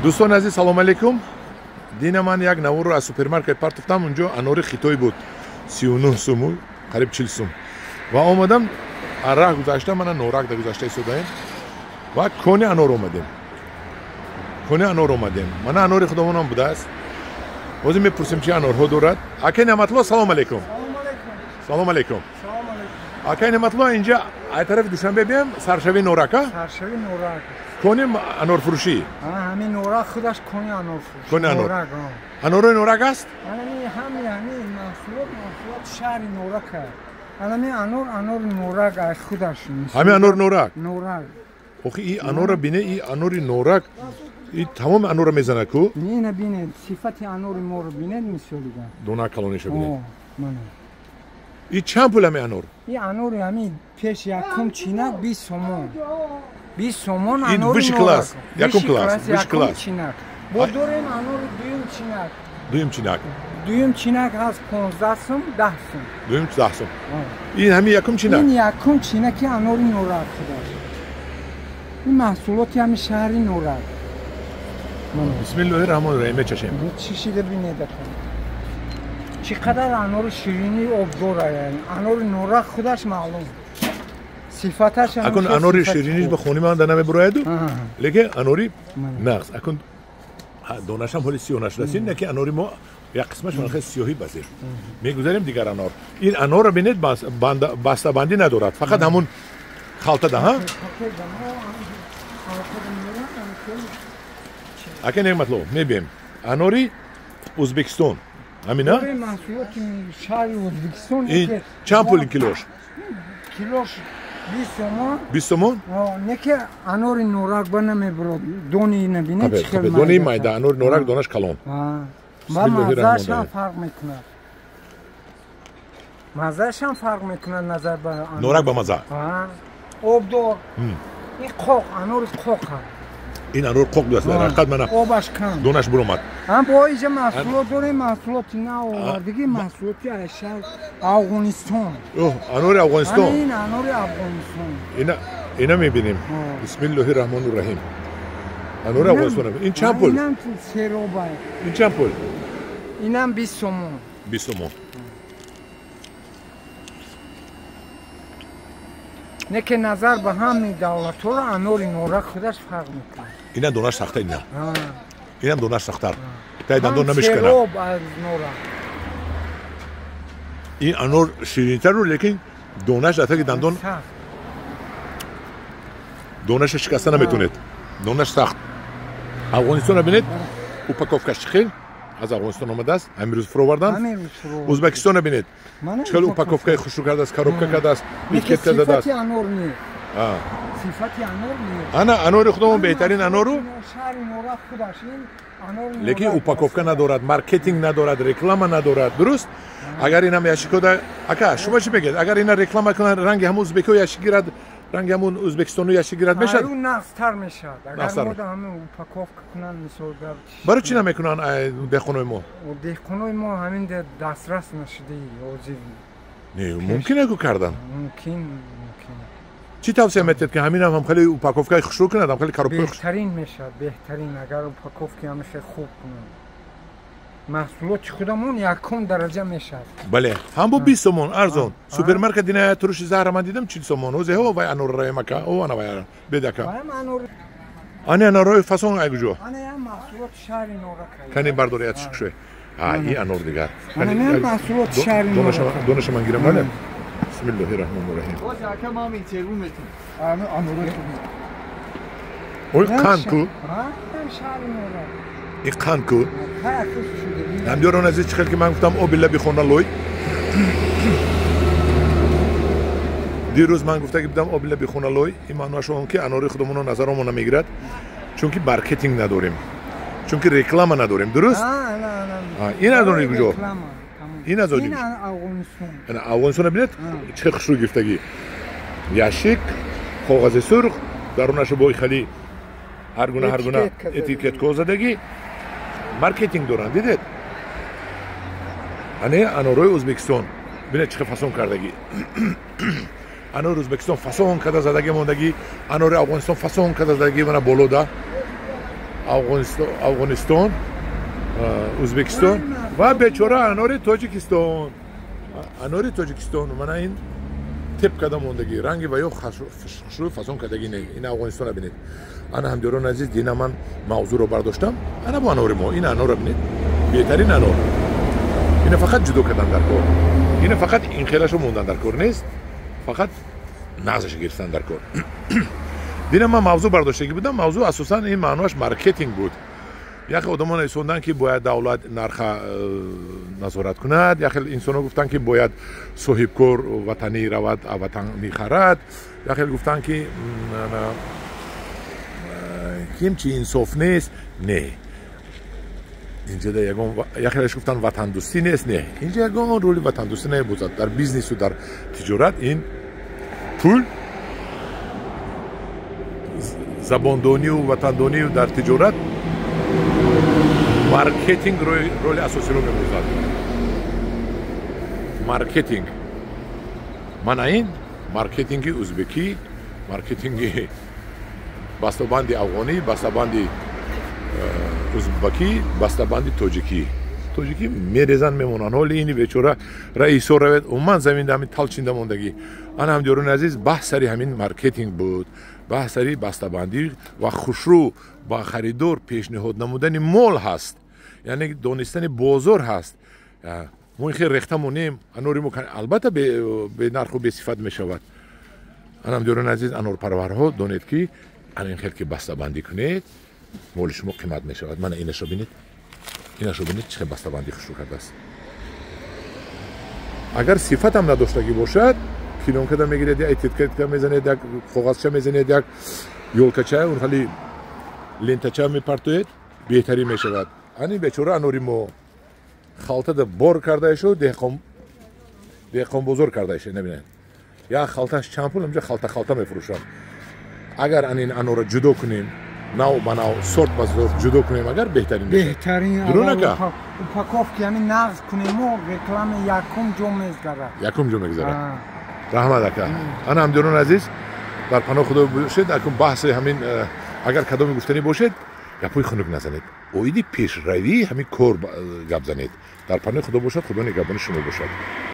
Дӯстони азиз, салом алейкум. Дина ман як наворро аз супермаркет партофтам, унҷо анори хитой буд 39 суму, қариб 40 сум. Ва омадам, раҳ гузашта, мана Норакда гузашта истодаем ва кони анор омадем. Кони анор омадем. Мана анори худомонам будааст. Ҳозир мепурсем, чи анорҳо дорад. Акай Неъматулло, салом алейкум. Салом алейкум. Акай Неъматулло, инҷа ай тарафи Душанбе биям, саршави Норака? Саршави Норак. Кони анорфурӯшӣ? Ҳамин Норак худаш кони анорфурӯшӣ. Кони анор. Анорои Норак аст? Ҳами ҳамин маҳсулот, маҳсулоти шаҳри Норак аст. Ҳамин анор, анори Норак аз худаш. Ҳамин анор Норак? Норак. Охи, и анора бине, и анори Норак, и тамоми анора мезанад ку? Ина бинед, сифати анори моро бинед, мисолига. Дона калониша бинед. И чанд пул ҳамин анор? И анори ҳамин пеш якум чинак 20 сомон. 20 сомон анори. Высший класс, якум класс, высший класс. Чинак. Бо дорем анори дуюм чинак. Дуюм чинак. Дуюм чинак ҳаст 15 сум, 10 сум. Дуюм 10 сум. Ин ҳамин якум чинак? Ин якум чинаки анори Норак худаш. Ин маҳсулоти ҳамин шаҳри Норак. Бисмиллоҳи раҳмони раҳим, мечашем. Чишида бинед ака. Чӣ қадар анори ширини обдор аян. Анори Норак худаш маълум. Сифаташ акун анори шириниш ба хони ман да намебурояду, лекин анори нағз. Акун донашам ҳоли сиёҳ нашудааст, не ки анори мо як қисмаш ман хеле сиёҳӣ базир. Мегузарем дигар анор. Ин анорро бинед, бастабандӣ надорад, фақат ҳамун халтада, ҳа? Ака Неъматло, мебием. Анори Ӯзбекистон. Ҳамина? Маҳсулоти шаҳри Ӯзбекистон. Ин чанд пул ин килош? Килош 20 сомон. 20 сомон? Не ки анори Норак ба намебурад. Дони ина бинед чӣ хел майда. Дони майда, анори Норак донаш калон. Ва маззааш ҳам фарқ мекунад. Маззааш ҳам фарқ мекунад назар ба Норак ба мазза. Обдор. Ин қоқ, анори қоқ аст. Ин анор қоқ будааст, дар ҳақиқат мана обаш кам. Донаш буромад. Ҳам бо инҷа маҳсулот дорем, маҳсулоти наовардагӣ, маҳсулоти аз шаҳр Афғонистон. Оҳ, анори Афғонистон. Ин анори Афғонистон. Ина мебинем. Бисмиллоҳи раҳмони раҳим. Анори Афғонистон. Ин чанд пул? Инам сероба. Ин чанд пул? Инам 20 сомон. 20 сомон. Не ки назар ба ҳамаи давлатҳоро анори Норак худаш фарқ мекунад. Ина донаш сахта, ина. Инам донаш сахтар. Тай дандон намешканад. Сероб аз Норак. Ин анор ширинтару, лекин донаш дар таги дандон донаша шикаста наметонед. Донаш сахт. Афғонистонро бинед, упаковкаш чӣ хел аз Афғонистон омадааст, ҳамин рӯз фуровардан. Ӯзбекистонро бинед, чӣ хел упаковкаи хушрӯ кардааст, коробка кардааст, этикетка задааст. Сифати анор не. Сифати анор не. Ана анори худомон беҳтарин анору. Шаҳри Норак худаш ин анори. Лекин упаковка надорад, маркетинг надорад, реклама надорад. Дуруст? Агар инам ящикода, ака, шумо чӣ мегӯед? Агар ина реклама кунанд, ранги ҳамун ӯзбекҳо ящик гирад, ранги ҳамун ӯзбекистону ящик гирад мешавад? Аю нағзтар мешавад. Агар мода ҳамин упаковка кунанд, мисол гап. Барои чӣ намекунанд деҳқонои мо? Деҳқонои мо ҳамин дастрас нашудаи ҳозир. Не, мумкин аку кардан? Мумкин, мумкин. Чӣ тавсия метиҳед ки ҳаминам ҳам хеле упаковкаи хушрӯ кунад, ҳам хеле коробкаи хуш? Беҳтарин мешавад, беҳтарин агар упаковки ҳамин хеле хуб кунанд. Маҳсулоти худамон якум дараҷа мешавад. Бале, ҳам бо 20 сомон арзон. Супермаркет дина туруши заҳра ман дидам 40 сомон. Ҳозе ҳо вай анор раемака, о ана вай бедака. Ани анорҳои фасон ай куҷо? Ана ям маҳсулоти шаҳри Норак. Кани бардори атиш кушой. А, ин анор дигар. Ана ям маҳсулоти шаҳри Норак. Донаша ман гирам, бале? Бисмиллоҳи раҳмони раҳим. Боз ака ман интервю метам. Ами анорҳои хуб. Ой қанд ку? Ҳа, шаҳри Норак. Ин қанд ку? Ҳамдиёрон азиз, чӣ хел ки ман гуфтам, оби лаби хона лой. Дирӯз ман гуфта будам оби лаби хона лой. Ин маъноаш он ки анори худамонро назаромон намегирад, чунки маркетинг надорем, чунки реклама надорем. Дуруст? Ин аз они куҷо? Ин аз они Афғонистон. Афғонистонро бинед, чӣ хел хушрӯ гирифтагӣ. Ящик, коғази сурх, дарунашу бо хеле ҳар гуна ҳар гуна этикетко задагӣ. Маркетинг доранд, дидед? Ане анорҳои Ӯзбекистон. Бинед чӣ хел фасон кардагӣ. Анори Ӯзбекистон фасон карда задагӣ мондагӣ, анори Афғонистон фасон карда задагӣ мана болода. Афғонистон, Ӯзбекистон ва бечора анори Тоҷикистон. Анори Тоҷикистон мана ин теп када мондагӣ, ранги ва ё хушрӯ фасон кардагӣ не. Ин Афғонистонро бинед. Ана ҳамдиёрони азиз, дина ман мавзӯъро бардоштам. Ана бо анори мо, ин анорро бинед, беҳтарин анор. Ина фақат ҷудо кардан дар кор, ина фақат ин хелашо мондан дар кор нест, фақат нағзаша гирифтан дар кор. Дина ман мавзӯъ бардоштагӣ будам. Мавзӯъ асосан ин маъноаш маркетинг буд. Яхе одамон нависонданд, ки бояд давлат нарха назорат кунад, яхе инсонҳо гуфтанд, ки бояд соҳибкор ватанӣ равад, ватан мехарад, яхе гуфтанд, ки ким чи инсоф нест. Не, инҷа ягон яхелаш гуфтанд, ватандӯстӣ нест. Не, инҷа ягон роли ватандӯстӣ намебозад. Дар бизнесу дар тиҷорат ин пул, забондонию ватандонию дар тиҷорат маркетинг роли асосиро мебозад. Маркетинг, мана ин маркетинги узбекӣ, маркетинги бастабанди афғонӣ, бастабанди узбакӣ, бастабанди тоҷикӣ. Тоҷикӣ мерезанд, мемонанд. Ҳоли ини бечора раисо равед, умуман замин ҳамин талчинда мондагӣ. Ана ҳамдиёрони азиз, баҳс сари ҳамин маркетинг буд, баҳс сари бастабандӣ ва хушрӯ ба харидор пешниҳод намудани мол ҳаст, яъне донистани бозор ҳаст. Мо ин хел рехта монем, анори мо албатта бенарху бесифат мешавад. Ана ҳамдиёрони азиз, анорпарварҳо, донед, ки ана ин хел ки бастабандӣ кунед, моли шумо қимат мешавад. Мана инашо бинед, инашо бинед, чӣ хел бастабандӣ хушрӯ кардааст. Агар сифатам надоштагӣ бошад, плёнкада мегиред, як этикетка мезанед, як коғазча мезанед, як ёлкача, он хали лентача мепартоед, беҳтарин мешавад. Ани бечора анори мо халтада бор кардаишу деҳқонбозор кардаиша. Набинед, як халташ чанд пул, инҷа халта халта мефурӯшанд. Агар анин анорро ҷудо кунем, нав ба нав, сорт ба сорт ҷудо кунем агар, беҳтарин. Беҳтарин. Дурӯ нака? Упаковки ҳамин нағз кунему, реклама якум ҷо мезгарад. Якум ҷо мегзарад. Раҳмат, ака. Ана ҳамдиёрони азиз, дар паноҳи Худо бошед. Акун баҳси ҳамин, агар кадоме гуфтанӣ бошед, гапҳои хунук назанед, оиди пешравии ҳамин кор гап занед. Дар паноҳи Худо бошад, Худо нигаҳбони шумо бошад.